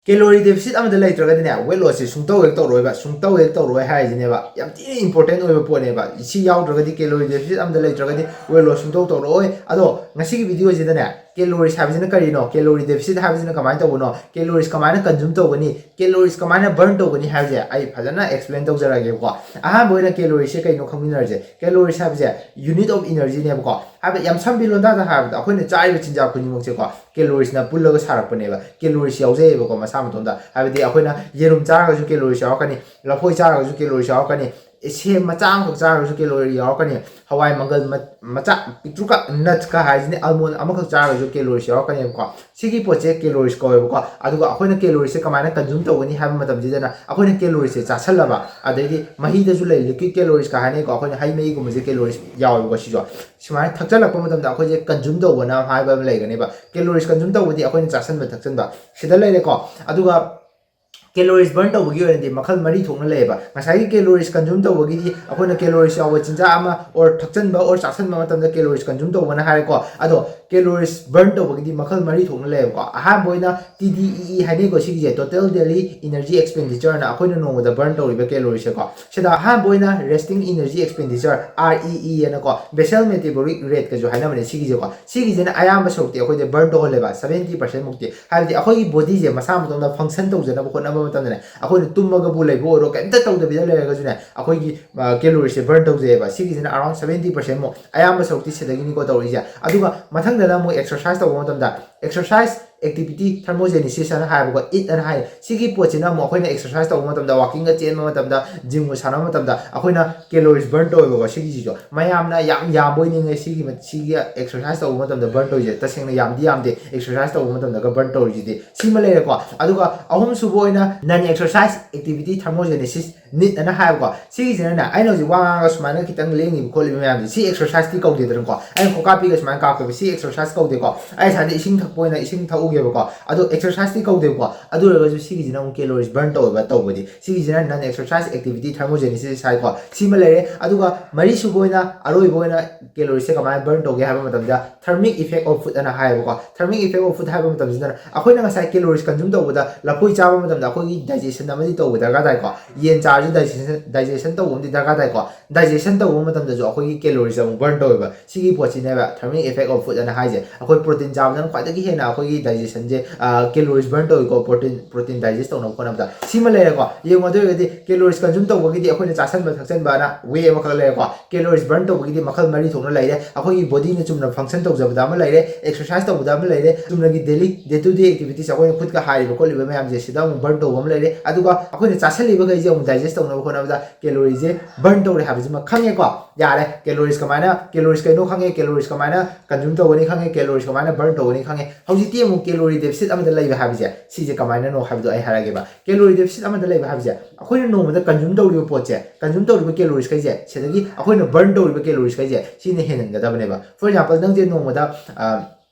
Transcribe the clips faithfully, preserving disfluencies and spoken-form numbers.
calorie deficit ꯑꯃꯗ ꯂꯩꯇ꯭ꯔꯒꯗꯤꯅꯦ, weight lossꯁꯦ ꯁꯨꯡꯇꯧ ꯍꯦꯛ ꯇꯧꯔꯣꯏꯕ, ꯁꯨꯡꯇꯧ ꯍꯦꯛ ꯇꯧꯔꯣꯏ ꯍꯥꯏꯁꯤꯅꯦꯕ꯫ ꯌꯥꯝ ꯊꯤꯅ important ꯑꯣꯏꯕ ꯄꯣꯠꯅꯦꯕ꯫ ꯁꯤ ꯌꯥꯎꯗ꯭ꯔꯒꯗꯤ, calorie deficit ꯑꯃꯗ ꯂꯩꯇ꯭ꯔꯒꯗꯤ weight loss ꯁꯨꯡꯇꯧ ꯇꯧꯔꯛꯑꯣꯏ꯫ ꯑꯗꯣ ꯉꯁꯤꯒꯤ videoꯁꯤꯗꯅꯦ, calories ꯍꯥꯏꯕꯁꯤꯅ ꯀꯔꯤꯅꯣ, calorie deficit ꯍꯥꯏꯕꯁꯤꯅ ꯀꯃꯥꯏꯅ ꯇꯧꯕꯅꯣ, calories ꯀꯃꯥꯏꯅ consume ꯇꯧꯒꯅꯤ, calories ꯀꯃꯥꯏꯅ burn ꯇꯧꯒꯅꯤ ꯍꯥꯏꯕꯁꯦ ꯑꯩ ꯐꯖꯅ explain ꯇꯧꯖꯔꯛꯑꯒꯦꯕꯀꯣ꯫ ꯑꯍꯥꯟꯕ ꯑꯣꯏꯅ caloriesꯁꯦ ꯀꯩꯅꯣ ꯈꯪꯃꯤꯟꯅꯔꯁꯦ꯫ Calories ꯍꯥꯏꯕꯁꯦ unit of energyꯅꯦꯕꯀꯣ꯫ ꯍꯥꯏꯕꯗꯤ ꯌꯥꯝ ꯁꯝꯕꯤ ꯂꯣꯟꯗꯥꯗ ꯍꯥꯏꯔꯕꯗ ꯑꯩꯈꯣꯏꯅ ꯆꯥꯔꯤꯕ ꯆꯤꯟꯖꯥꯛ ꯈꯨꯗꯤꯡꯃꯛꯁꯦꯀꯣ, caloriesꯅ ꯄꯨꯜꯂꯒ ꯁꯥꯔꯛꯄꯅꯦꯕ꯫ Calories ꯌꯥꯎꯖꯩꯑꯕꯀꯣ ꯃꯁꯥ ꯃꯇꯣꯝꯗ꯫ ꯍꯥꯏꯕꯗꯤ ꯑꯩꯈꯣꯏꯅ ꯌꯦꯔꯨꯝ ꯆꯥꯔꯒꯁꯨ calories ꯌꯥꯎꯔꯛꯀꯅꯤ, ꯂꯐꯣꯏ ꯆꯥꯔꯒꯁꯨ calories ꯌꯥꯎꯔꯛꯀꯅꯤ, ꯁꯦꯝ ꯃꯆꯥ ꯑꯃꯈꯛ ꯆꯥꯔꯒꯁꯨ calorie ꯌꯥꯎꯔꯛꯀꯅꯤ, ꯍꯋꯥꯏ ꯃꯪꯒꯜ ꯃ-, ꯃꯆꯥ ꯄꯤꯛꯇ꯭ꯔꯨꯀ nutsꯀ ꯍꯥꯏꯁꯤꯅꯦ, almond ꯑꯃꯈꯛ ꯆꯥꯔꯒꯁꯨ calories ꯌꯥꯎꯔꯛꯀꯅꯦꯕꯀꯣ꯫ ꯁꯤꯒꯤ ꯄꯣꯠꯁꯦ calories ꯀꯧꯋꯦꯕꯀꯣ꯫ ꯑꯗꯨꯒ ꯑꯩꯈꯣꯏꯅ caloriesꯁꯦ ꯀꯃꯥꯏꯅ consume ꯇꯧꯒꯅꯤ ꯍꯥꯏꯕ ꯃꯇꯝꯁꯤꯗꯅ, ꯑꯩꯈꯣꯏꯅ caloriesꯁꯦ ꯆꯥꯁꯜꯂꯕ, ꯑꯗꯩꯗꯤ ꯃꯍꯤꯗꯁꯨ ꯂꯩ, liquid caloriesꯀ ꯍꯥꯏꯅꯩꯀꯣ, ꯑꯩꯈꯣꯏꯅ ꯍꯩ ꯃꯍꯤꯒꯨꯝꯕꯁꯦ calories ꯌꯥꯎꯋꯦꯕꯀꯣ꯫ ꯁꯤꯁꯨ ꯁꯨꯃꯥꯏꯅ ꯊꯛꯆꯜꯂꯛꯄ ꯃꯇꯝꯗ ꯑꯩꯈꯣꯏꯁꯦ consume ꯇꯧꯕꯅ ꯍꯥꯏꯕ ꯑꯃ ꯂꯩꯒꯅꯦꯕ꯫ Calories consume ꯇꯧꯕꯗꯤ ꯑꯩꯈꯣꯏꯅ ꯆꯥꯁꯟꯕ ꯊꯛꯆꯟꯕ ꯁꯤꯗ ꯂꯩꯔꯦꯀꯣ꯫ ꯑꯗꯨꯒ calories burn ꯇꯧꯕꯒꯤ ꯑꯣꯏꯅꯗꯤ ꯃꯈꯜ ꯃꯔꯤ ꯊꯣꯛꯅ ꯂꯩꯌꯦꯕ꯫ ꯉꯁꯥꯏꯒꯤ calories consume ꯇꯧꯕꯒꯤꯗꯤ ꯑꯩꯈꯣꯏꯅ calories ꯌꯥꯎꯕ ꯆꯤꯟꯖꯥꯛ ꯑꯃ or ꯊꯛꯆꯟꯕ or ꯆꯥꯁꯟꯕ ꯃꯇꯝꯗ calories consume ꯇꯧꯕꯅ ꯍꯥꯏꯔꯦꯀꯣ꯫ ꯑꯗꯣ calories burn ꯇꯧꯕꯒꯤꯗꯤ ꯃꯈꯜ ꯃꯔꯤ ꯊꯣꯛꯅ ꯂꯩꯌꯦꯕꯀꯣ꯫ ꯑꯍꯥꯟꯕ ꯑꯣꯏꯅ T D E E ꯍꯥꯏꯅꯩꯀꯣ, ꯁꯤꯒꯤꯁꯦ total daily energy expenditureꯅ ꯑꯩꯈꯣꯏꯅ ꯅꯣꯡꯃꯗ burn ꯇꯧꯔꯤꯕ caloriesꯁꯦꯀꯣ꯫ ꯁꯤꯗ ꯑꯍꯥꯟꯕ ꯑꯣꯏꯅ resting energy expenditure, R E E ꯍꯥꯏꯅꯀꯣ, basal metabolic rateꯀꯁꯨ ꯍꯥꯏꯅꯕꯅꯦ ꯁꯤꯒꯤꯁꯦꯀꯣ꯫ ꯁꯤꯒꯤꯁꯤꯅ ꯑꯌꯥꯝꯕ ꯁꯔꯨꯛꯇꯤ ꯑꯩꯈꯣꯏꯁꯦ burn ꯇꯧꯍꯜꯂꯦꯕ, seventy percent ꯃꯨꯛꯇꯤ꯫ ꯍꯥꯏꯕꯗꯤ ꯑꯩꯈꯣꯏꯒꯤ bodyꯁꯦ ꯃꯁꯥ ꯃꯇꯣꯝꯗ function ꯇꯧꯖꯅꯕ ꯍꯣꯠꯅꯕ ꯃꯇꯝꯗꯅꯦ, ꯑꯩꯈꯣꯏꯅ ꯇꯨꯝꯃꯒꯕꯨ ꯂꯩꯕ ꯑꯣꯏꯔꯣ, ꯀꯩꯝꯇ ꯇꯧꯗꯕꯤꯗ ꯂꯩꯔꯒꯁꯨꯅꯦ, ꯑꯩꯈꯣꯏꯒꯤ ꯑ, caloriesꯁꯦ burn ꯇꯧꯖꯩꯑꯕ꯫ ꯁꯤꯒꯤꯁꯤꯅ around seventy percent ꯃꯨꯛ, ꯑꯌꯥꯝꯕ ꯁꯔꯨꯛꯇꯤ ꯁꯤꯗꯒꯤꯅꯤꯀꯣ ꯇꯧꯔꯛꯏꯁꯦ꯫ ꯑꯗꯨꯒ ꯃꯊꯪꯗꯅ ꯑꯃꯨꯛ exercise ꯇꯧꯕ ꯃꯇꯝꯗ, exercise activity thermogenesis ꯍꯥꯏꯅ ꯍꯥꯏꯕꯀꯣ, ꯏꯠ ꯑꯅ ꯍꯥꯏ꯫ ꯁꯤꯒꯤ ꯄꯣꯠꯁꯤꯅ ꯑꯃꯨꯛ ꯑꯩꯈꯣꯏꯅ exercise ꯇꯧꯕ ꯃꯇꯝꯗ, walkingꯒ ꯆꯦꯟꯕ ꯃꯇꯝꯗ, gymꯒ ꯁꯥꯟꯅꯕ ꯃꯇꯝꯗ ꯑꯩꯈꯣꯏꯅ calories burn ꯇꯧꯋꯦꯕꯀꯣ꯫ ꯁꯤꯒꯤꯁꯤꯁꯨ ꯃꯌꯥꯝꯅ ꯌꯥꯝ ꯌꯥꯝꯕ ꯑꯣꯏꯅꯤꯡꯉꯦ ꯁꯤꯒꯤ ꯃ-, ꯁꯤꯒꯤ exercise ꯇꯧꯕ ꯃꯇꯝꯗ burn ꯇꯧꯔꯤꯁꯦ꯫ ꯇꯁꯦꯡꯅ ꯌꯥꯝꯗꯤ ꯌꯥꯝꯗꯦ, exercise ꯇꯧꯕ ꯃꯇꯝꯗꯒ burn ꯇꯧꯔꯤꯁꯤꯗꯤ꯫ ꯁꯤꯃ ꯂꯩꯔꯦꯀꯣ꯫ ꯑꯗꯨꯒ ꯑꯍꯨꯝꯁꯨꯕ ꯑꯣꯏꯅ non exercise activity thermogenesis, neat ꯑꯅ ꯍꯥꯏꯕꯀꯣ꯫ ꯁꯤꯒꯤꯁꯤꯅꯅꯦ, ꯑꯩꯅ ꯍꯧꯖꯤꯛ ꯋꯥ ꯉꯥꯡꯉꯒ ꯁꯨꯃꯥꯏꯅ ꯈꯤꯇꯪ ꯂꯦꯡꯉꯤꯕ ꯈꯣꯠꯂꯤꯕ ꯃꯌꯥꯝꯁꯦ, ꯁꯤ exerciseꯇꯤ ꯀꯧꯗꯦꯗꯅꯀꯣ꯫ ꯑꯩꯅ ꯈꯣꯡꯀꯥꯞꯄꯤꯒ ꯁꯨꯃꯥꯏꯅ ꯀꯥꯞꯄꯦꯕ, ꯁꯤ exercise ꯀꯧꯗꯦꯀꯣ꯫ ꯑꯩ ꯉꯁꯥꯏꯗ ꯏꯁꯤꯡ ꯊꯛ-, ꯑꯣꯏꯅ ꯏꯁꯤꯡ ꯊꯛꯎꯒꯦꯕꯀꯣ, ꯑꯗꯣ exercise ꯇꯤ ꯀꯧꯗꯦꯕꯀꯣ꯫ ꯑꯗꯨ ꯑꯣꯏꯔꯒꯁꯨ ꯁꯤꯒꯤꯁꯤꯅ ꯑꯃꯨꯛ calories burn ꯇꯧꯋꯦꯕ ꯇꯧꯕꯗꯤ꯫ ꯁꯤꯒꯤꯁꯤꯅ non exercise activity thermogenesis ꯍꯥꯏꯀꯣ꯫ ꯁꯤꯃ ꯂꯩꯔꯦ꯫ ꯑꯗꯨꯒ ꯃꯔꯤꯁꯨꯕ ꯑꯣꯏꯅ, ꯑꯔꯣꯏꯕ ꯑꯣꯏꯅ calories ꯁꯦ ꯀꯃꯥꯏꯅ burn ꯇꯧꯒꯦ ꯍꯥꯏꯕ ꯃꯇꯝꯗ thermic effect of food ꯑꯅ ꯍꯥꯏꯌꯦꯕꯀꯣ꯫ Thermic effect of food ꯍꯥꯏꯕ ꯃꯇꯝꯁꯤꯗꯅ ꯑꯩꯈꯣꯏꯅ ꯉꯁꯥꯏ calories consume ꯇꯧꯕꯗ, ꯂꯐꯣꯏ ꯆꯥꯕ ꯃꯇꯝꯗ ꯑꯩꯈꯣꯏꯒꯤ digestion ꯑꯃꯗꯤ ꯇꯧꯕ ꯗꯔꯀꯥꯔ ꯇꯥꯏꯀꯣ꯫ ꯌꯦꯟ ꯆꯥꯔꯁꯨ digestion digestion ꯇꯧꯕ ꯑꯃꯗꯤ ꯗꯔꯀꯥꯔ ꯇꯥꯏꯀꯣ꯫ Digestion ꯇꯧꯕ ꯃꯇꯝꯗꯁꯨ ꯑꯩꯈꯣꯏꯒꯤ calories ꯑꯃꯨꯛ burn ꯇꯧꯋꯦꯕ꯫ ꯁꯤꯒꯤ ꯄꯣꯠꯁꯤꯅꯦꯕ thermic effect of food ꯑꯅ ꯍꯥꯏꯁꯦ꯫ ꯑꯩꯈꯣꯏ protein ꯆꯥꯕꯗꯅ ꯈ꯭ꯋꯥꯏꯗꯒꯤ ꯍꯦꯟꯅ ꯑꯩꯈꯣꯏꯒꯤ digestion ꯁꯦ, ꯑ, calories burn ꯇꯧꯋꯤꯀꯣ, protein protein digest ꯇꯧꯅꯕ ꯍꯣꯠꯅꯕꯗ꯫ ꯁꯤꯃ ꯂꯩꯔꯦꯀꯣ꯫ ꯌꯦꯡꯉꯣ, ꯑꯗꯨ ꯑꯣꯏꯔꯒꯗꯤ calories consume ꯇꯧꯕꯒꯤꯗꯤ ꯑꯩꯈꯣꯏꯅ ꯆꯥꯁꯟꯕ ꯊꯛꯆꯟꯕꯅ way ꯑꯃꯈꯛ ꯂꯩꯔꯦꯀꯣ꯫ Calories burn ꯇꯧꯕꯒꯤꯗꯤ ꯃꯈꯜ ꯃꯔꯤ ꯊꯣꯛꯅ ꯂꯩꯔꯦ꯫ ꯑꯩꯈꯣꯏꯒꯤ body ꯅ ꯆꯨꯝꯅ function ꯇꯧꯖꯕꯗ ꯑꯃ ꯂꯩꯔꯦ, exercise ꯇꯧꯕꯗ ꯑꯃ ꯂꯩꯔꯦ, ꯆꯨꯝꯅꯒꯤ daily, day to day activities ꯑꯩꯈꯣꯏꯅ ꯈꯨꯠꯀ ꯍꯥꯏꯔꯤꯕ ꯈꯣꯠꯂꯤꯕ ꯃꯌꯥꯝꯁꯦ ꯁꯤꯗ ꯑꯃꯨꯛ burn ꯇꯧꯕ ꯑꯃ ꯂꯩꯔꯦ꯫ ꯑꯗꯨꯒ ꯑꯩꯈꯣꯏꯅ ꯆꯥꯁꯜꯂꯤꯕꯈꯩꯁꯦ ꯑꯃꯨꯛ digest ꯇꯧꯅꯕ ꯍꯣꯠꯅꯕꯗ calorie ꯁꯦ burn ꯇꯧꯔꯦ ꯍꯥꯏꯕꯁꯤꯃ ꯈꯪꯉꯦꯀꯣ꯫ ꯌꯥꯔꯦ, calories ꯀꯃꯥꯏꯅ, calories ꯀꯩꯅꯣ ꯈꯪꯉꯦ, calories ꯀꯃꯥꯏꯅ consume ꯇꯧꯒꯅꯤ ꯈꯪꯉꯦ, calories ꯀꯃꯥꯏꯅ burn ꯇꯧꯒꯅꯤ ꯈꯪꯉꯦ꯫ ꯍꯧꯖꯤꯛꯇꯤ ꯑꯃꯨꯛ calorie deficit ꯑꯃꯗ ꯂꯩꯕ ꯍꯥꯏꯕꯁꯦ ꯁꯤꯁꯦ ꯀꯃꯥꯏꯅꯅꯣ ꯍꯥꯏꯕꯗꯣ ꯑꯩ ꯍꯥꯏꯔꯒꯦꯕ꯫ Calorie deficit ꯑꯃꯗ ꯂꯩꯕ ꯍꯥꯏꯕꯁꯦ ꯑꯩꯈꯣꯏꯅ ꯅꯣꯡꯃꯗ consume ꯇꯧꯔꯤꯕ ꯄꯣꯠꯁꯦ, consume ꯇꯧꯔꯤꯕ calories ꯈꯩꯁꯦ, ꯁꯤꯗꯒꯤ ꯑꯩꯈꯣꯏꯅ burn ꯇꯧꯔꯤꯕ calories ꯈꯩꯁꯦ ꯁꯤꯅ ꯍꯦꯟꯍꯟꯒꯗꯕꯅꯦꯕ꯫ For example, ꯅꯪꯁꯦ ꯅꯣꯡꯃꯗ, ꯑ,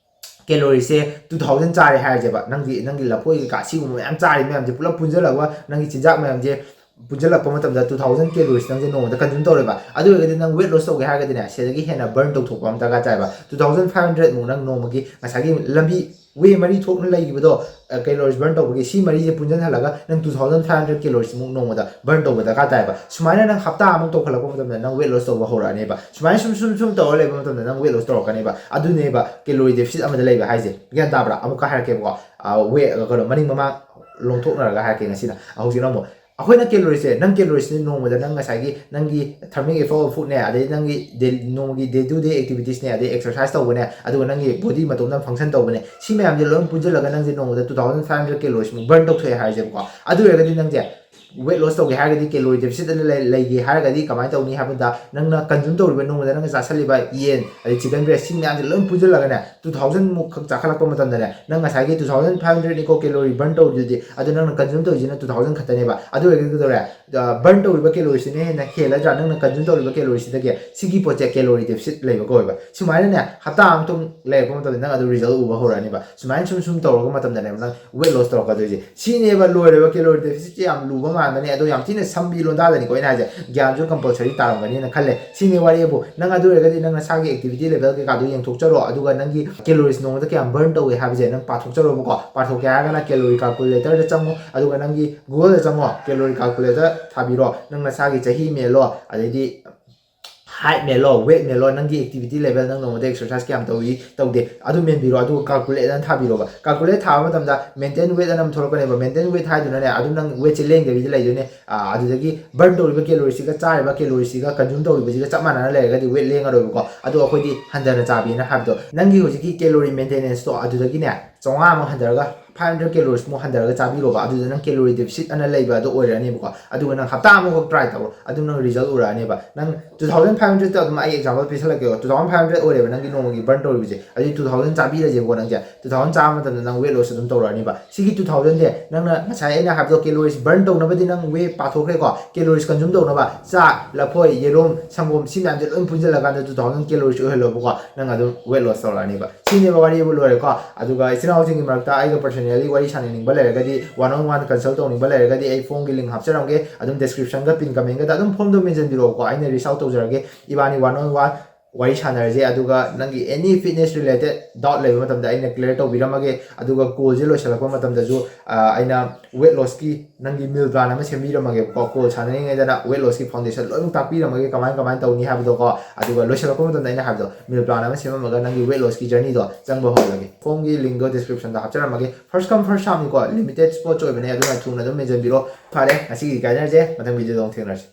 calorie ꯁꯦ two thousand ꯆꯥꯔꯦ ꯍꯥꯏꯔꯁꯦꯕ꯫ ꯅꯪꯒꯤ, ꯅꯪꯒꯤ ꯂꯐꯣꯏ ꯀꯩꯀꯥ ꯁꯤꯒꯨꯝꯕ ꯃꯌꯥꯝ ꯆꯥꯔꯤ ꯃꯌꯥꯝꯁꯦ ꯄꯨꯂꯞ ꯄꯨꯟꯁꯤꯜꯂꯒ, ꯅꯪꯒꯤ ꯆꯤꯟꯖꯥꯛ ꯃꯌꯥꯝꯁꯦ ꯄꯨꯟꯁꯤꯜꯂꯛꯄ ꯃꯇꯝꯗ two thousand calories ꯅꯪꯁꯦ ꯅꯣꯡꯃꯗ consume ꯇꯧꯔꯦꯕ꯫ ꯑꯗꯨ ꯑꯣꯏꯔꯒꯗꯤ ꯅꯪ weight loss ꯇꯧꯒꯦ ꯍꯥꯏꯔꯒꯗꯤꯅꯦ, ꯁꯤꯗꯒꯤ ꯍꯦꯟꯅ burn ꯇꯧꯊꯣꯛꯄ ꯑꯃ ꯗꯔꯀꯥꯔ ꯇꯥꯏꯕ꯫ Two thousand five hundred ꯃꯨꯛ ꯅꯪ ꯅꯣꯡꯃꯒꯤ ꯉꯁꯥꯏꯒꯤ ꯂꯝꯕꯤ way ꯃꯔꯤ ꯊꯣꯛꯅ ꯂꯩꯈꯤꯕꯗꯣ, ꯑ, calories burn ꯇꯧꯕꯒꯤ, ꯁꯤ ꯃꯔꯤꯁꯦ ꯄꯨꯟꯁꯤꯟꯍꯜꯂꯒ ꯅꯪ two thousand five hundred calories ꯃꯨꯛ ꯅꯣꯡꯃꯗ burn ꯇꯧꯕ ꯗꯔꯀꯥꯔ ꯇꯥꯏꯕ꯫ ꯁꯨꯃꯥꯏꯅ ꯅꯪ ꯍꯞꯇꯥ ꯑꯃꯨꯛ ꯇꯧꯈꯠꯂꯛꯄ ꯃꯇꯝꯗ ꯅꯪ weight loss ꯇꯧꯕ ꯍꯧꯔꯛꯑꯅꯦꯕ꯫ ꯁꯨꯃꯥꯏꯅ ꯁꯨꯝ, ꯁꯨꯝ, ꯁꯨꯝ ꯇꯧꯔ ꯂꯩꯕ ꯃꯇꯝꯗ ꯅꯪ weight loss ꯇꯧꯔꯛꯀꯅꯦꯕ꯫ ꯑꯗꯨꯅꯦꯕ calorie deficit ꯑꯃꯗ ꯂꯩꯕ ꯍꯥꯏꯁꯦ꯫ ꯒ꯭ꯌꯥꯟ ꯇꯥꯕ꯭ꯔꯥ? ꯑꯃꯨꯛꯀ ꯍꯥꯏꯔꯛꯀꯦꯕꯀꯣ꯫ ꯑ, way, ꯀꯩꯅꯣ, ꯃꯅꯤꯡ ꯃꯃꯥꯡ ꯂꯣꯡꯊꯣꯛꯅꯔꯒ ꯍꯥꯏꯔꯛꯀꯦ ꯉꯁꯤꯅ꯫ ꯍꯧꯖꯤꯛꯅ ꯑꯃꯨꯛ ꯑꯩꯈꯣꯏꯅ calorie ꯁꯦ, ꯅꯪ calorie ꯁꯤꯅ ꯅꯣꯡꯃꯗ ꯅꯪ ꯉꯁꯥꯏꯒꯤ ꯅꯪꯒꯤ thermic effect of food ꯅꯦ, ꯑꯗꯩ ꯅꯪꯒꯤ day, ꯅꯣꯡꯃꯒꯤ day to day activities ꯅꯦ, ꯑꯗꯩ exercise ꯇꯧꯕꯅꯦ, ꯑꯗꯨꯒ ꯅꯪꯒꯤ body ꯃꯇꯣꯝꯗ function ꯇꯧꯕꯅꯦ, ꯁꯤ ꯃꯌꯥꯝꯁꯦ ꯂꯣꯏ ꯄꯨꯟꯁꯤꯜꯂꯒ ꯅꯪꯁꯦ ꯅꯣꯡꯃꯗ two thousand five hundred calories ꯃꯨꯛ burn ꯇꯧꯊꯣꯛꯑꯦ ꯍꯥꯏꯔꯁꯦꯕꯀꯣ꯫ ꯑꯗꯨ ꯑꯣꯏꯔꯒꯗꯤ ꯅꯪꯁꯦ Weight loss ꯇꯧꯒꯦ ꯍꯥꯏꯔꯒꯗꯤ calorie deficit ꯑꯅ ꯂꯩ- ꯂꯩꯒꯦ ꯍꯥꯏꯔꯒꯗꯤ ꯀꯃꯥꯏꯅ ꯇꯧꯅꯤ ꯍꯥꯏꯕꯗ, ꯅꯪꯅ consume ꯇꯧꯔꯤꯕ, ꯅꯣꯡꯃꯗ ꯅꯪꯅ ꯆꯥꯁꯜꯂꯤꯕ ꯌꯦꯟ, ꯑꯗꯩ chicken breast, ꯁꯤ ꯃꯌꯥꯝꯁꯦ ꯂꯣꯏ ꯄꯨꯟꯁꯤꯜꯂꯒꯅꯦ, two thousand ꯃꯨꯛ ꯈꯛ ꯆꯥꯈꯠꯂꯛꯄ ꯃꯇꯝꯗꯅꯦ, ꯅꯪ ꯉꯁꯥꯏꯒꯤ two thousand five hundred ꯅꯤꯀꯣ calorie burn ꯇꯧꯔꯤꯗꯨꯗꯤ, ꯑꯗꯨ ꯅꯪꯅ consume ꯇꯧꯔꯤꯁꯤꯅ two thousand ꯈꯛꯇꯅꯦꯕ꯫ ꯑꯗꯨ ꯑꯣꯏꯔꯒꯗꯤ ꯀꯩꯗꯧꯔꯦ? Burn ꯇꯧꯔꯤꯕ calorie ꯁꯤꯅ ꯍꯦꯟꯅ ꯍꯦꯜꯂꯗ꯭ꯔꯥ? ꯅꯪꯅ consume ꯇꯧꯔꯤꯕ calorie ꯁꯤꯗꯒꯤ ꯁꯤꯒꯤ ꯄꯣꯠꯁꯦ calorie deficit ꯂꯩꯕ ꯀꯧꯋꯦꯕ꯫ ꯁꯨꯃꯥꯏꯅꯅꯦ, ꯍꯞꯇꯥ ꯑꯃ ꯊꯨꯝ ꯂꯩꯔꯛꯄ ꯃꯇꯝꯗ ꯅꯪ ꯑꯗꯨ result ꯎꯕ ꯍꯧꯔꯛꯑꯅꯤꯕ꯫ ꯁꯨꯃꯥꯏꯅ ꯁꯨꯝ ꯁꯨꯝ ꯇꯧꯔꯛꯄ ꯃꯇꯝꯗꯅꯦꯕ ꯅꯪ weight loss ꯇꯧꯔꯛꯀꯗꯣꯏꯁꯦ꯫ ꯁꯤꯅꯦꯕ ꯂꯣꯏꯔꯕ calorie deficit ꯁꯦ ꯌꯥꯝ ꯂꯨꯕ ꯃꯥꯟꯕꯅꯦ, ꯑꯗꯣ ꯌꯥꯝ ꯊꯤꯅ ꯁꯝꯕꯤ ꯂꯣꯟꯗꯥꯗꯅꯤꯀꯣ ꯑꯩꯅ ꯍꯥꯏꯁꯦ꯫ ꯒ꯭ꯌꯥꯟꯁꯨ compulsory ꯇꯥꯔꯝꯒꯅꯤꯅ ꯈꯜꯂꯦ꯫ ꯁꯤꯅꯦ ꯋꯥꯔꯤꯕꯨ꯫ ꯅꯪ ꯑꯗꯨ ꯑꯣꯏꯔꯒꯗꯤ ꯅꯪ ꯅꯁꯥꯒꯤ activity level ꯀꯩꯀꯥꯗꯣ ꯌꯦꯡꯊꯣꯛꯆꯔꯣ, ꯑꯗꯨꯒ ꯅꯪꯒꯤ calories ꯅꯣꯡꯃꯗ ꯀꯌꯥꯝ burn ꯇꯧꯋꯦ ꯍꯥꯏꯕꯁꯦ ꯅꯪ ꯄꯥꯊꯣꯛꯆꯔꯣꯕꯀꯣ꯫ ꯄꯥꯊꯣꯛꯀꯦ ꯍꯥꯏꯔꯒꯅ calorie calculator ꯗ ꯆꯪꯉꯣ, ꯑꯗꯨꯒ ꯅꯪꯒꯤ Google ꯗ ꯆꯪꯉꯣ, calorie calculator ꯊꯥꯕꯤꯔꯣ, ꯅꯪ ꯅꯁꯥꯒꯤ ꯆꯍꯤ ꯃꯦꯜꯂꯣ, ꯑꯗꯩꯗꯤ height ꯃꯦꯜꯂꯣ, weight ꯃꯦꯜꯂꯣ, ꯅꯪꯒꯤ activity level, ꯅꯪ ꯅꯣꯡꯃꯗ exercise ꯀꯌꯥꯝ ꯇꯧꯏ ꯇꯧꯗꯦ, ꯑꯗꯨ ꯃꯦꯟꯕꯤꯔꯣ꯫ ꯑꯗꯨꯒ calculate ꯑꯅ ꯊꯥꯕꯤꯔꯣꯕ꯫ Calculate ꯊꯥꯕ ꯃꯇꯝꯗ maintain weight ꯑꯅ ꯑꯃ ꯊꯣꯛꯂꯛꯀꯅꯦꯕ꯫ Maintain weight ꯍꯥꯏꯗꯨꯅꯅꯦ, ꯑꯗꯨꯝ ꯅꯪ weight ꯁꯦ ꯂꯦꯡꯗꯕꯤꯗ ꯂꯩꯗꯣꯏꯅꯦ꯫ ꯑꯥ, ꯑꯗꯨꯗꯒꯤ burn ꯇꯧꯔꯤꯕ calorie ꯁꯤꯒ ꯆꯥꯔꯤꯕ calorie ꯁꯤꯒ consume ꯇꯧꯔꯤꯕꯁꯤꯒ ꯆꯞ ꯃꯥꯟꯅꯅ ꯂꯩꯔꯒꯗꯤ weight ꯂꯦꯡꯉꯔꯣꯏꯕꯀꯣ꯫ ꯑꯗꯣ ꯑꯩꯈꯣꯏꯗꯤ ꯍꯟꯊꯅ ꯆꯥꯕꯤꯅ ꯍꯥꯏꯕꯗꯣ, ꯅꯪꯒꯤ ꯍꯧꯖꯤꯛꯀꯤ calorie maintenance ꯇꯣ ꯑꯗꯨꯗꯒꯤꯅꯦ, ꯆꯥꯝꯃꯉꯥꯃꯨꯛ ꯍꯟꯊꯔꯒ, five hundred calories ꯃꯨꯛ ꯍꯟꯊꯔꯒ ꯆꯥꯕꯤꯔꯣꯕ꯫ ꯑꯗꯨꯗ ꯅꯪ calorie deficit ꯑꯅ ꯂꯩꯕ ꯑꯗꯨ ꯑꯣꯏꯔꯅꯦꯕꯀꯣ꯫ ꯑꯗꯨꯒ ꯅꯪ ꯍꯞꯇꯥ ꯑꯃꯈꯛ try ꯇꯧꯔꯣ, ꯑꯗꯨꯝ ꯅꯪ result ꯎꯔꯛꯑꯅꯦꯕ꯫ ꯅꯪ two thousand five hundred ꯇ ꯑꯗꯨꯝ ꯑꯩ example ꯄꯤꯁꯜꯂꯛꯀꯦꯀꯣ꯫ Two thousand five hundred ꯑꯣꯏꯔꯦꯕ ꯅꯪꯒꯤ ꯅꯣꯡꯃꯒꯤ burn ꯇꯧꯔꯤꯕꯁꯦ, ꯑꯗꯨꯗꯤ two thousand ꯆꯥꯕꯤꯔꯁꯦꯕꯀꯣ ꯅꯪꯁꯦ꯫ Two thousand ꯆꯥꯕ ꯃꯇꯝꯗ ꯅꯪ weight loss ꯑꯗꯨꯝ ꯇꯧꯔꯛꯑꯅꯤꯕ꯫ ꯁꯤꯒꯤ two thousand ꯁꯦ ꯅꯪꯅ ꯉꯁꯥꯏ ꯑꯩꯅ ꯍꯥꯏꯕꯗꯣ, calories burn ꯇꯧꯅꯕꯗꯤ ꯅꯪ weight ꯄꯥꯊꯣꯛꯈ꯭ꯔꯦꯀꯣ꯫ Calories consume ꯇꯧꯅꯕ ꯆꯥꯛ, ꯂꯐꯣꯏ, ꯌꯦꯔꯨꯝ, ꯁꯪꯒꯣꯝ, ꯁꯤ ꯃꯌꯥꯝꯁꯦ ꯂꯣꯏ ꯄꯨꯟꯁꯤꯜꯂꯀꯥꯟꯗ two thousand calories ꯑꯣꯏꯍꯜꯂꯣꯕꯀꯣ, ꯅꯪ ꯑꯗꯨꯝ weight loss ꯇꯧꯔꯛꯑꯅꯤꯕ꯫ ꯁꯤꯅꯦꯕ ꯋꯥꯔꯤꯕꯨ ꯂꯣꯏꯔꯦꯀꯣ꯫ ꯑꯗꯨꯒ ꯏꯆꯤꯟ ꯏꯅꯥꯎꯁꯤꯡꯒꯤ ꯃꯔꯛꯇ ꯑꯩꯒ personally ꯋꯥꯔꯤ ꯁꯥꯟꯅꯅꯤꯡꯕ ꯂꯩꯔꯒꯗꯤ, one on one consult ꯇꯧꯅꯤꯡꯕ ꯂꯩꯔꯒꯗꯤ, ꯑꯩ phone ꯒꯤ link ꯍꯥꯞꯆꯔꯝꯒꯦ, ꯑꯗꯨꯝ description ꯒ pin comment ꯒꯗ ꯑꯗꯨꯝ form ꯗꯣ ꯃꯦꯟꯁꯤꯟꯕꯤꯔꯛꯑꯣꯀꯣ, ꯑꯩꯅ reach out ꯇꯧꯖꯔꯒꯦ꯫ ꯏꯕꯥꯅꯤ one on one ꯋꯥꯔꯤ ꯁꯥꯟꯅꯔꯁꯦ, ꯑꯗꯨꯒ ꯅꯪꯒꯤ any fitness related doubt ꯂꯩꯕ ꯃꯇꯝꯗ ꯑꯩꯅ clear ꯇꯧꯕꯤꯔꯝꯃꯒꯦ꯫ ꯑꯗꯨꯒ call ꯁꯦ ꯂꯣꯏꯁꯤꯜꯂꯛꯄ ꯃꯇꯝꯗꯁꯨ, ꯑ, ꯑꯩꯅ weight loss ꯀꯤ ꯅꯪꯒꯤ meal plan ꯑꯃ ꯁꯦꯝꯕꯤꯔꯝꯃꯒꯦꯕꯀꯣ꯫ Call ꯁꯥꯟꯅꯔꯤꯉꯩꯗꯅ weight loss ꯀꯤ foundation ꯂꯣꯏꯅꯃꯛ ꯇꯥꯛꯄꯤꯔꯝꯃꯒꯦ, ꯀꯃꯥꯏ ꯀꯃꯥꯏꯅ ꯇꯧꯅꯤ ꯍꯥꯏꯕꯗꯣꯀꯣ꯫ ꯑꯗꯨꯒ ꯂꯣꯏꯁꯤꯜꯂꯛꯄ ꯃꯇꯝꯗ ꯑꯩꯅ ꯍꯥꯏꯕꯗꯣ, meal plan ꯑꯃ ꯁꯦꯝꯃꯝꯃꯒ ꯅꯪꯒꯤ weight loss ꯀꯤ journey ꯗꯣ ꯆꯪꯕ ꯍꯧꯔꯒꯦ꯫ Form ꯒꯤ link ꯗꯣ description ꯗ ꯍꯥꯞꯆꯔꯝꯃꯒꯦ꯫ First come first serve ꯅꯤꯀꯣ, limited spot ꯁꯨ ꯑꯣꯏꯕꯅꯦ, ꯑꯗꯨꯅ ꯊꯨꯅ ꯑꯗꯨꯝ ꯃꯦꯟꯁꯤꯟꯕꯤꯔꯣ꯫ ꯐꯔꯦ, ꯉꯁꯤꯒꯤ ꯀꯥꯏꯅꯔꯁꯦ, ꯃꯊꯪ video ꯗ ꯑꯃꯨꯛ ꯊꯦꯡꯅꯔꯁꯤ꯫